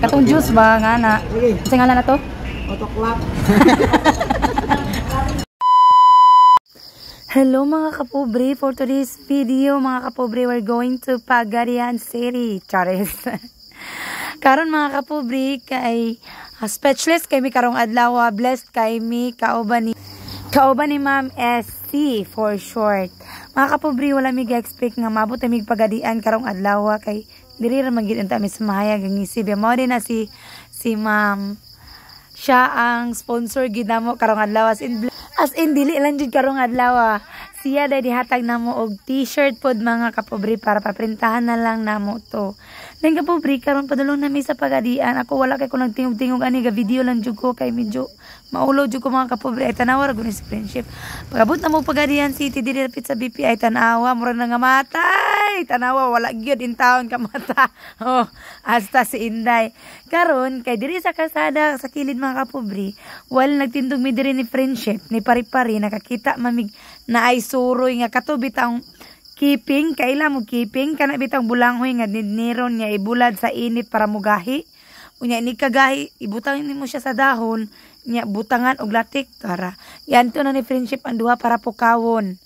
Katong juice ba nga na? Unsa ngalan na to? Autoclap. Hello mga kapobre, for today's video mga kapobre, we're going to Pagadian City. Charis. Karon mga kapobre, kay speechless kay mi karong adlaw, blessed kay mi kauban ni Ma'am SC for short. Mga kapobre, wala mi ga-expect nga maabot mi Pagadian karong adlaw kay diri ra man gid unta mi sa mahayag ang isip. Mao din na si si Ma'am, siya ang sponsor gid namo karong adlaw, as in dili lang jud karong adlaw. Siya dai dihatag namo og t-shirt pod mga kapobre para paprintahan na lang namo to. Then kapobre, karon padulong nami sa Pagadian. Ako wala kay ko nagtingog-tingog ani, ga video lang jud ko kay medyo maulo jud ko mga kapobre. Ay, tanawa ra gud ni si Friendship. Pagabot na mo Pagadian City diri dapit sa BPI, tanawa mura na nga matay. Tanawa, wala gyud in town ka mata. Oh, hasta si Inday. Karon kay diri sa kasada sa kilid mga kapobre, wal nagtindog mi diri ni Friendship ni pari-pari, nakakita mamig na ay suroy nga kato bitang keeping, kaila mo keeping kana bitang bulanghoy nga nidniron niya ibulad sa init para mugahi. Unya ni kagahi, ibutang nimo siya sa dahon niya, butangan og latik para yanto na ni Friendship ang duha para pukawon.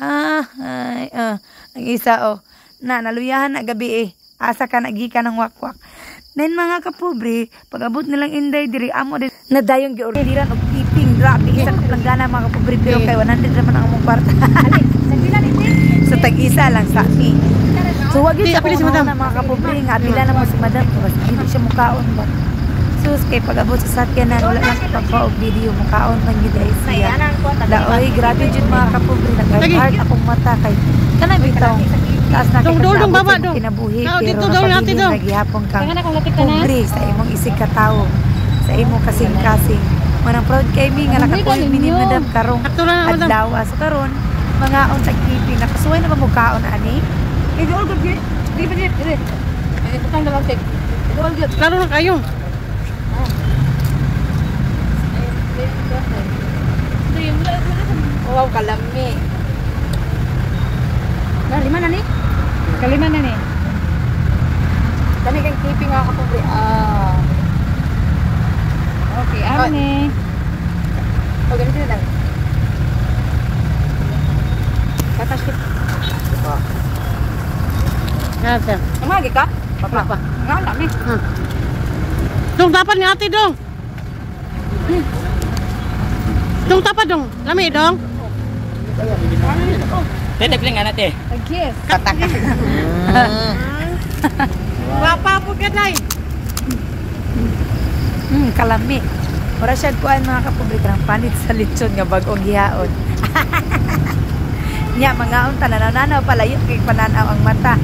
Ha hay, ang isa oh na naluyahan na gabi eh, asa ka nagika ng wakwak. Then mga kapobre, pag abot nilang Inday diri, amo din na dayong giordiran og keeping. Grabe, isa ka planggana mga kapobre, pero kay 100 naman ang among kwarta. Sa tag-isa lang sa mi. So wag yun sa Apili si madam. Na mga kapobre nga apila na mo si madam kasi dili siya mukaon ba. Sus, kay pag abot sa sakyanan, wala lang kapagpa og video, mukaon man gyud ay siya. Daoy, grabe jud mga kapobre, nag-heart akong mata kay kana bitaw. Taas na kay Dong, dong, dong, pagkaabot baba, sa imong dong. kinabuhi, Tao, pero dito daw natin, napabilin dong. na gihapon kang pobre sa imong isig katawo, sa imong kasing-kasing. Manang proud kay mi nga nakakuha mi ni madam karong Sakto lang, madam. adlaw. So karon mga untag keeping, nakasuway na ba mo kaon ani? Hindi all good. Di ba di? Di. Eh, butang na lang tek. All good. Klaro na kayo. Wow, kalami. Na lima na ni? Kalima na ni. Dami kang keeping mga kapobre. Ah. Okay, ano ni? O ganito na lang. Katash. Yan, sir. Amagi ka? Papa. Pa. Nga na ni. Dong, dapat ni ate, dong. Dong, dapat, dong. Lami, dong. Tete, piling nga natin. Yes. Papa po ka, day. Kalami. Mura siya kuan mga kapobre, kanang panit sa lechon nga bag-ong gihaon. Nya mangaon tananaw palayo kay pananaw ang mata.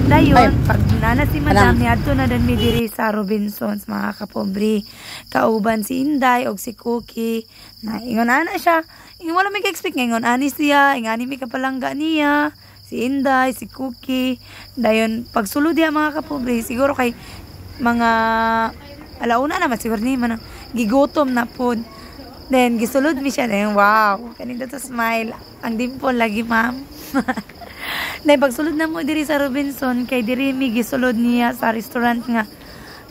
Dayon pag nana si madam, niadto na dan mi diri sa Robinsons mga kapobre. Kauban si Inday og si Cookie. Na ingon ana siya. Ingon wala may ka-expect nga ingon ani siya, ingani mi kapalangga niya. Si Inday, si Cookie. Dayon pagsulod diha mga kapobre, siguro kay mga alauna naman siguro ni man gigutom na pod. Then gisulod mi siya, then wow, kaninda to smile. Ang dimple lagi, ma'am. Then pagsulod na mo diri sa Robinson, kay diri mi gisulod niya sa restaurant nga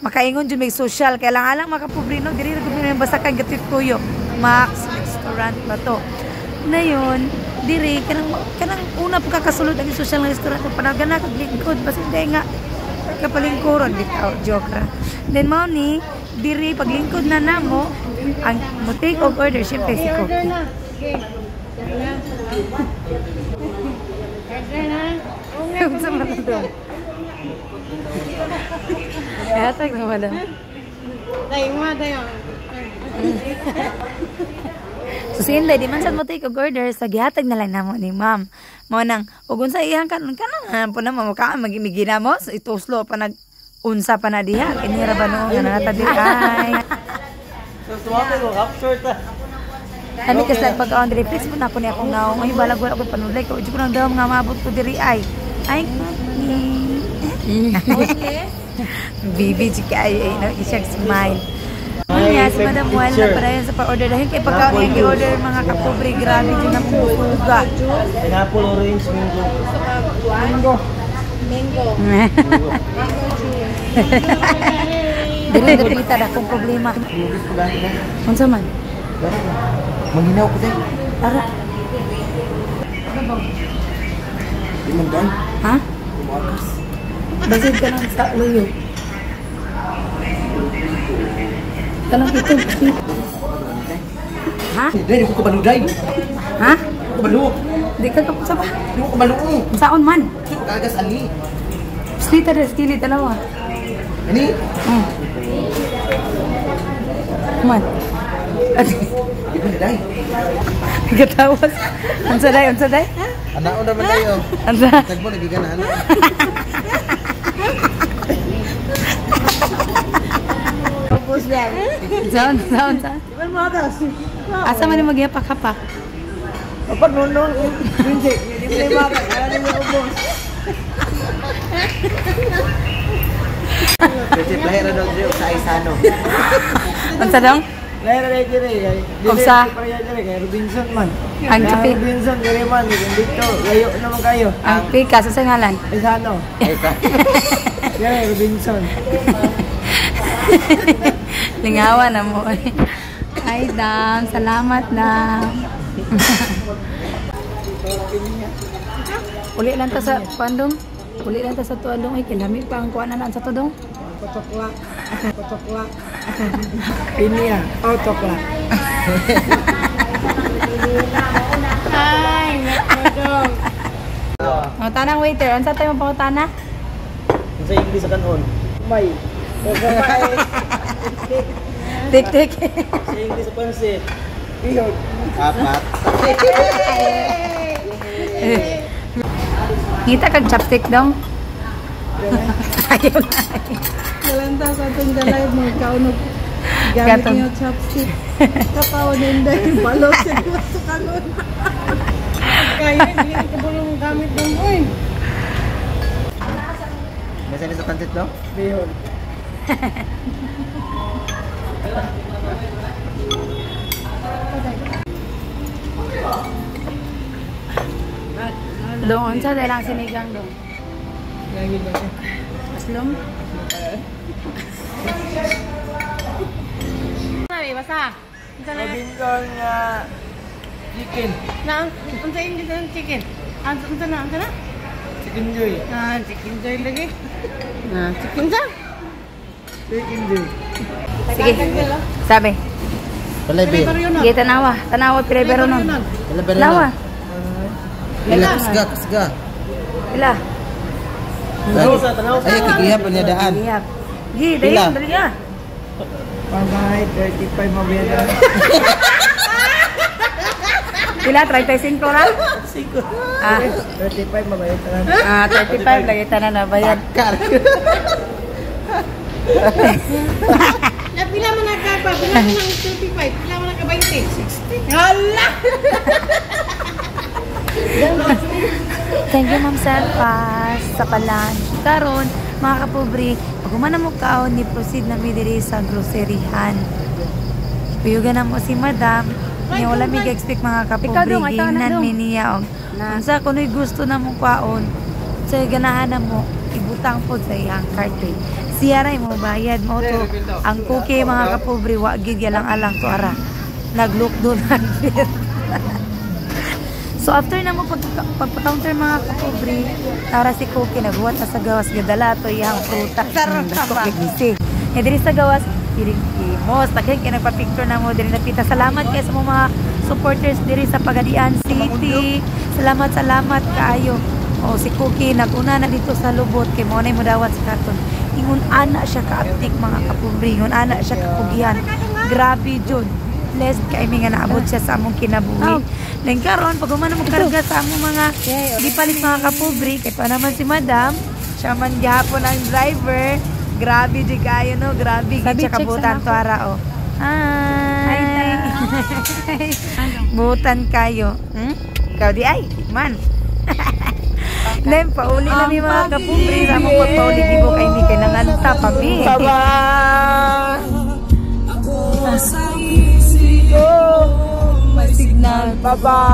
makaingon jud may social kay lang alang makapobre no, diri ra gud mi basakan gatit kuyo. Max Restaurant ba to? Nayon, diri kanang kanang una pa kakasulod ang social nga restaurant, panagana kag lingkod basin day nga kapalingkuron bitaw, joke ra. Then mao ni diri paglingkod na namo ang mo take og order syempre si Order Cookie. na. Okay. Order na. Unsa man to? Hatag na madam. Day, mga day. Oh. So si Inday, di man sad mo take og order, sa gihatag na lang namo ni ma'am. Mao nang ug unsa iyang kanon kanang po na mo ka magimigina mo, so ituslo pa nag unsa pa na diha kini ra ba noon nga nata diri ay. Kami kasi pagkaon diri flex mo na ako ni akong naong ay balag wala ko panulay ko ko nang daw nga maabot ko diri ay. Ay, Bibi jud ay ay no siya smile. Unya si Madam Well na padayon sa pa-order dahil kay pagkaon iyang gi-order mga kapobre, grabe jud na busuga. Pineapple, orange, mango. Mango. Mango. Mango juice. Dili dapita na akong problema. Unsa man? Manghinaw ko tayo. Tara. Di man daan. Ha? Basid ka lang sa luyo. Tanong ito. Ha? Dai, di ko kabalo, dai. Ha? Di ko kabalo. Di ka kapsa ba? Di ko kabalo. Saon man? Di ko kagas ani. Slita res kili dalawa. Ani? Oh. Man. Di ba dai? Katawas. Unsa day? Unsa day? Anaon naman tayo. Unsa? Tagmo lagi ka na ano. Unsa? Unsa? Unsa? Asa man ni magyapak-hapak? Kapag noon, hindi. Hindi mo na Kaya mo ubos. Kasi lahira daw diri sa Isano. Unsa dong? Lahira na diri. Unsa? Pareha diri kay Robinson man. Ang kape. Robinson diri man dito. Layo naman kayo. Ang pika sa ngalan. Isano. Diri Robinson. Lingawan na mo. Ay, Dam. Salamat, Dam. Uli lang ta sa pandong. Uli lang ta sa tuandong. Ay, kilami pa ang kuha na sa tudong. Potokla. Potokla. Pinya. Oh, tokla. Ay, naku dong. O, tanang waiter. Unsa tayo mo pangutana? Sa English sa kanon. May. Tik, tik. Sa English sa pansit. Bihon. Apat. Ngita kag chopstick dong. Ayaw na. Galanta sa atong dalay mo kaunog gamit Gatong. niyo chopstick. Kapaw ninday balot sa gusto kanon. Kaya hindi ko bulong gamit dong oy. Nasa sa pansit no? Bihon. Dong, unsa tayo lang sinigang dong? Lagi ba? Aslong? Sabi basta. Unsa na Robinson nga chicken. na unsa English ang chicken? Unsa na unsa na? Chicken joy. Ah, chicken joy lagi. Ah, chicken joy. Chicken joy. Sige. Sabi. Palay be. Sige, tanawa. Tanawa, pila nun. Pala ba Tanawa. Pila kusga kusga. Pila. Ay, kagihap niya daan. Gihap. Gi, Pila? dali, dali na. Pangay, 35 mabiyada. Pila, 35 ra? Ah, 35 mabayad tanan. ah, 35 lagi tanan na bayad. Kar. Na pila man nagka pila man ang 35, pila man nagka 20. 60. Hala. Thank you, Ma'am Serpas, sa palan. Karon, mga kapobre, pag humana mo kaon, ni proceed na mi diri sa groceryhan. Puyugan na mo si Madam. Niya wala mi expect mga kapobre, gingnan mi niya og unsa kuno'y gusto na mo kwaon. Sa ganahan na mo, ibutang po sa iyang cart kay siya ra mo bayad mo to. Ang cookie mga kapobre, wa gid alang alang to ara. Naglook doon ang So after na mo pagpa-counter mga kapobre, tara si Cookie naghuwat na sa gawas gadala to iyang prutas. Dako gisi. Eh diri sa gawas diri himos daghan kay nagpa-picture na mo diri napita. Salamat kay sa mga supporters diri sa Pagadian City. Salamat salamat kaayo. O si Cookie naguna na dito sa lubot kay mo nay modawat sa karton. Ingon ana siya kaaptik mga kapobre, ingon ana siya kapugihan. Grabe jud. Blessed kay mi nga naabot siya sa among kinabuhi. Then karon pag humana mo karga sa among mga gipalit mga kapobre kay pa naman si Madam, siya man gihapon ang driver. Grabe di kayo no, grabe gid siya kabutan to ara oh. Hi. Butan kayo. Ikaw di ay, man. Then pauli na mi mga kapobre sa among pagpauli gibo kay mi kay nanganta pa mi. May signal pa ba?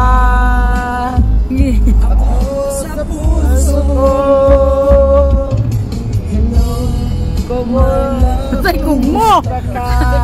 Ako sa puso ko. Hello, kumusta? Say kugmo. Ka.